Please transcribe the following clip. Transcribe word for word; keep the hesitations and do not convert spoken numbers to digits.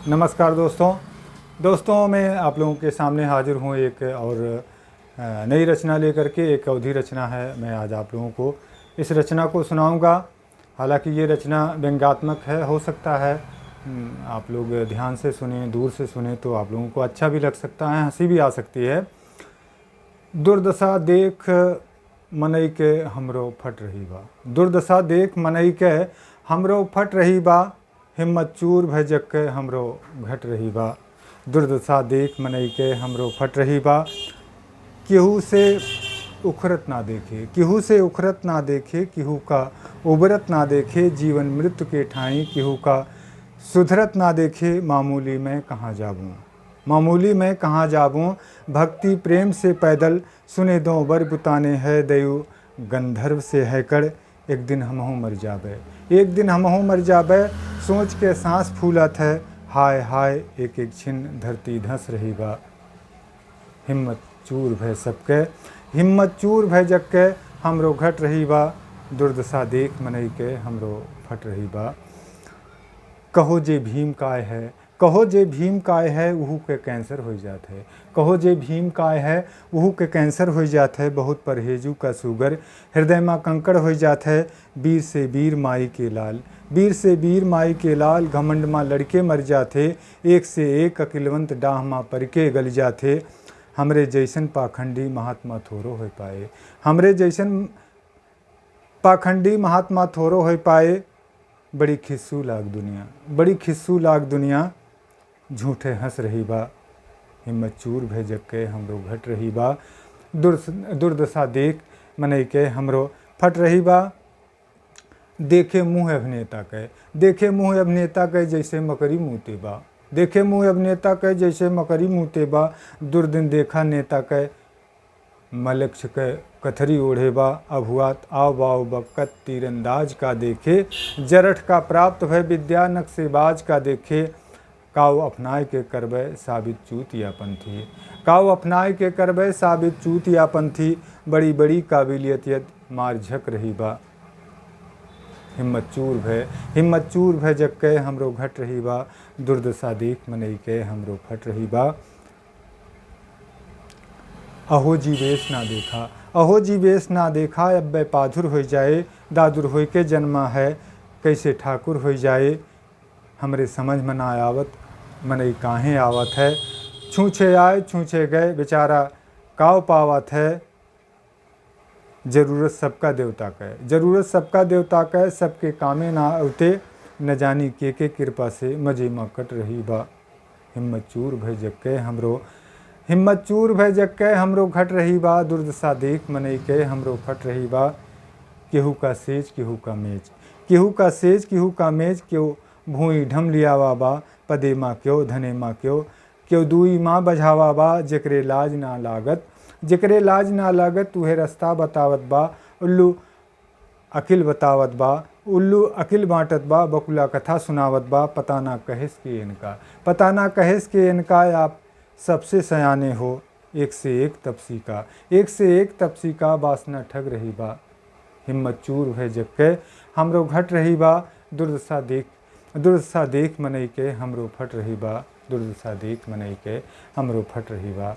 नमस्कार दोस्तों। दोस्तों, मैं आप लोगों के सामने हाजिर हूँ एक और, अ, नई रचना लेकर के। एक अवधी रचना है, मैं आज आप लोगों को इस रचना को सुनाऊंगा। हालांकि ये रचना व्यंग्यात्मक है, हो सकता है, हम्म, आप लोग ध्यान से सुने, दूर से सुने तो आप लोगों को अच्छा भी लग सकता है, हंसी भी आ सकती है। दुर्दशा देख मनई के हमरो फट रही बा। दुर्दशा देख मनई के हमरो फट रही बा। हिम्मत चूर भय जग के हमरो घट रही बा। दुर्दशा देख मनई के हमरो फट रही बा। केहू से उखरत ना देखे, केहू से उखरत ना देखे, केहू का उबरत ना देखे, जीवन मृत्यु के ठाई केहू का सुधरत ना देखे। मामूली मैं कहाँ जाबूँ, मामूली मैं कहाँ जाबूँ, भक्ति प्रेम से पैदल, सुने दो बर बुताने है दयु गंधर्व से है कड़। एक दिन हमहूँ मर जाबे, एक दिन हमहूँ मर जाबे, सोच के सांस फूलत है, हाय हाय एक एक छिन धरती धंस रही बा। हिम्मत चूर भय सबके, हिम्मत चूर भय जग के, हमरो घट रही बा। दुर्दशा देख मनई के हमरो फट रही बा। कहो जे भीम काय है, कहो जे भीम काय है, उहू के कैंसर हो जात है। कहो जे भीम काय है, उहू के कैंसर हो जात है। बहुत परहेजू का सुगर, हृदय मा कंकड़ हो जात है। वीर से वीर माई के लाल, वीर से वीर माई के लाल, घमंड मा लड़के मर जात है। एक से एक अकिलवंत डाह मा परिके गल जात है। हमरे जैसन पाखंडी महात्मा थोरो हो पाए, हमरे जैसन पाखंडी महात्मा थोरो हो पाए। बड़ी खिस्सू लाग दुनिया, बड़ी खिस्सू लाग दुनिया, झूठे हंस रही बा। हिम्मत चूर भय जग के हमरो घट रही बा। दुर्स-, दुर्दशा देख मनई के हमरो फट रही बा। देखे मुँह अभिनेता के, देखे मुँह अभिनेता के, जैसे मकरी मूते बा। देखे मुँह अभिनेता के, जैसे मकरी मूते बा। दुर्दिन देखा नेता के, मलक्ष के कथरी ओढ़े बा। अभुआत आव बाव बक्कत तीरंदाज का देखे, जरठ का प्राप्त भय विद्या नक्शेबाज का देखे। काव अपनाय के करबे साबित चूतिया पंथी, काव अपनाय के करबे साबित चूतिया पंथी। बड़ी बड़ी काबिलियत यद मार झक रही बा। हिम्मत चूर भय, हिम्मत चूर भय जग के हमरो घट रही बा। दुर्दशा देख मनई के हमरो फट रही बा। अहो जीवेश ना देखा, अहो जीवेश ना देखा, अब्बे पाधुर होई जाए, दादुर होई के जन्मा है, कैसे ठाकुर होई जाए, हमरे समझ में ना आवत, मनई काहे आवत है। छूछे आए, छूछे गए, बेचारा काव पावत है। जरूरत सबका देवता के, जरूरत सबका देवता के, सबके कामे ना अवते, न जानी के के कृपा से मजे मा कट रही बा। हिम्मत चूर भय जग के हमरो, हिम्मत चूर भय जग के हमरो घट रही बा। दुर्दशा देख मनई के हमरो फट रही बा। केहू का सेज, केहू का मेज, केहू का सेज, केहू का मेज, केहू भूई ढम लियावा बा। पदे मा केहू, धने मा केहू, केहू दुई मा बझावा बा। जेकरे लाज ना लागत, जेकरे लाज ना लागत, उहे रस्ता बतावत बा। उल्लू अकिल बतावत बा, उल्लू अकिल बाँटत बा, बकुला कथा सुनावत बा। पता ना कहेस के इनका, पता ना कहेस के इनका, आप सबसे सयाने हो। एक से एक तपसी का, एक से एक तपसी का, बासना ठग रही बा। हिम्मत चूर भय जग के हमरो घट रही बा। दुर्दशा देख, दुर्दशा देख मनई के हमरो फट रही बा। दुर्दशा देख मनई के हमरो फट रही बा।